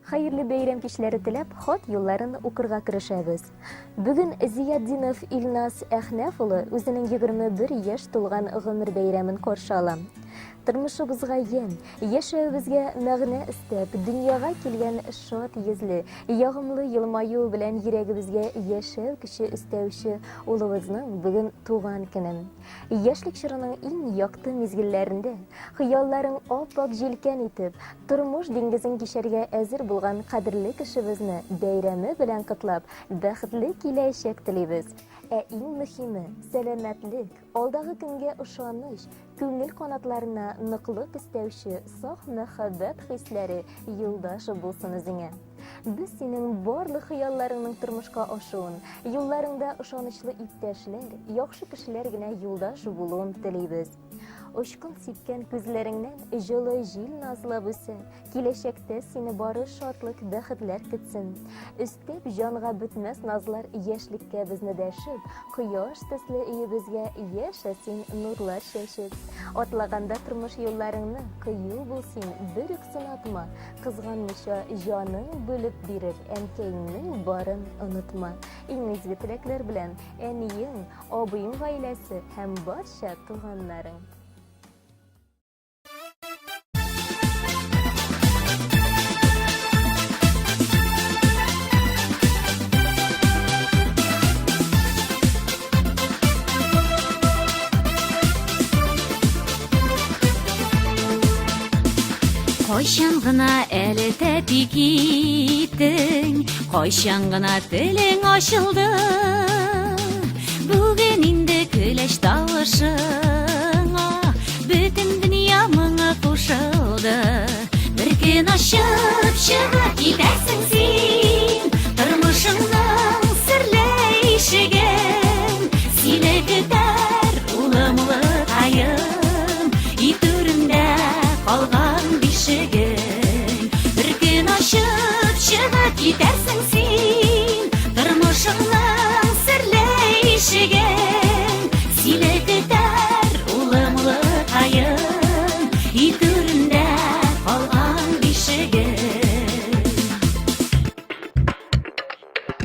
Хәерле бәйрәм кичләре теләп, хат юлларын укырга керешәбез. Бүген Зиятдинов Илназ Әхнәф улы үзенең 21 яшь тулган гомер бәйрәмен каршы ала. Тормышыбызга ямь, яшәвебезгә мәгънә өстәп, дөньяга килгән шат йөзле, ягымлы елмаюы белән йөрәгебезгә яшәү көче өстәүче улыбызның бүген туган көне. Яшьлек чорының иң якты мизгелләрендә, хыялларын ап-ак җилкән итеп, тормыш диңгезен кичәргә әзер булган кадерле кешебезне бәйрәме белән котлап, бәхетле киләчәк телибез. Ә иң мөһиме, сәламәтлек, алдагы көнгә ышаныч, күңел канатларына ныклык өстәүче саф мәхәббәт хисләре юлдаш булсын үзеңә. Без синең барлык хыялларыңның тормышка ашуын, юлларыңда ышанычлы иптәшләр, яхшы кешеләр генә юлдаш булуын телибез. Очкын сипкән күзләреңнән җылы җил назлап үсә, киләчәктә сине бары шатлык, бәхетләр көтсен. Өстәп җанга бетмәс назлар яшьлеккә безне дәшеп, кояш төсле өебезгә яшә син нурлар чәчеп. Атлаганда тормыш юлларыңны кыю бул син, бер үк сынатма, Кызганмыйча җаның бүлеп бирер әнкәеңнең барын онытма. Иң изге теләкләр белән әниең, абыең гаиләсе һәм барча туганнарың. Кайчан гына әле тәпи киттең, кайчан гына телең ачылды. Бүген инде көләч тавышыңа бөтен дөнья моңа кушылды. Бер көн ачып чыгып китәрсең син, тормышыңның серле ишеген. Сине көтәр улым улыкаем, өй түрендә калган бишегең. Бер көн ачып чыгып китәрсең син, тормышыңның серле ишеген. Сине көтәр улым улыкаем, өй түрендә калган бишегең.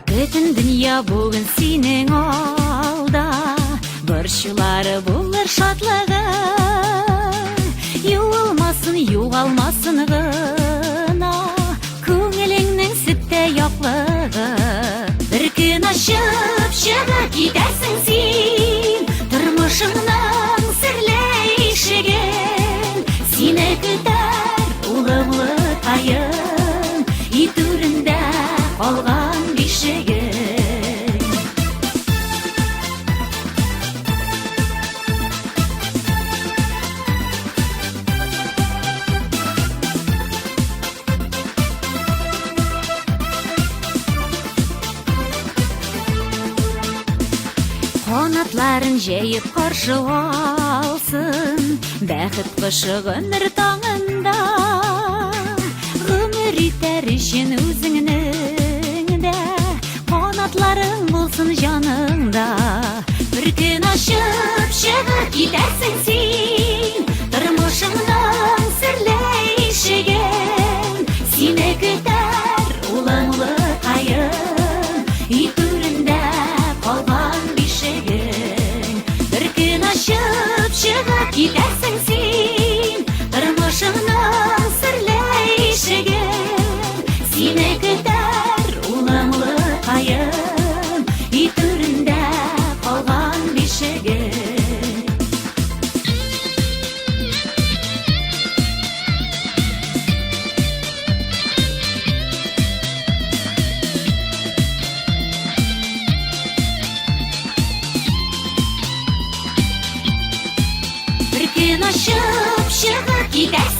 Бөтен дөнья бүген синең алда, борчулары булыр шатлыгы. Юылмасын, югалмасын гына күңелеңнең сөттә яклыгы. Бер көн ачып чыгып китәрсең син, тормышыңның серле ишеген. Сине көтәр улым улыкаем, өй түрендә калган бишегең. Канатларын җәеп каршы алсын Бәхет кошы гомер таңында. Гомер итәр өчен үзеңнең дә Канатларың булсын җаныңда. Бер көн ачып чыгып китәрсең син, Тормышыңның серле ишеген. Сине көтәр улың улыкаем, өй түрендә калган бишегең. Бер көн ачып чыгып китәрсең син, Тормышыңның серле ишеген. Сине көтәр улың улыкаем, өй түрендә калган бишегең. Бер көн ачып чыгып китәрсең.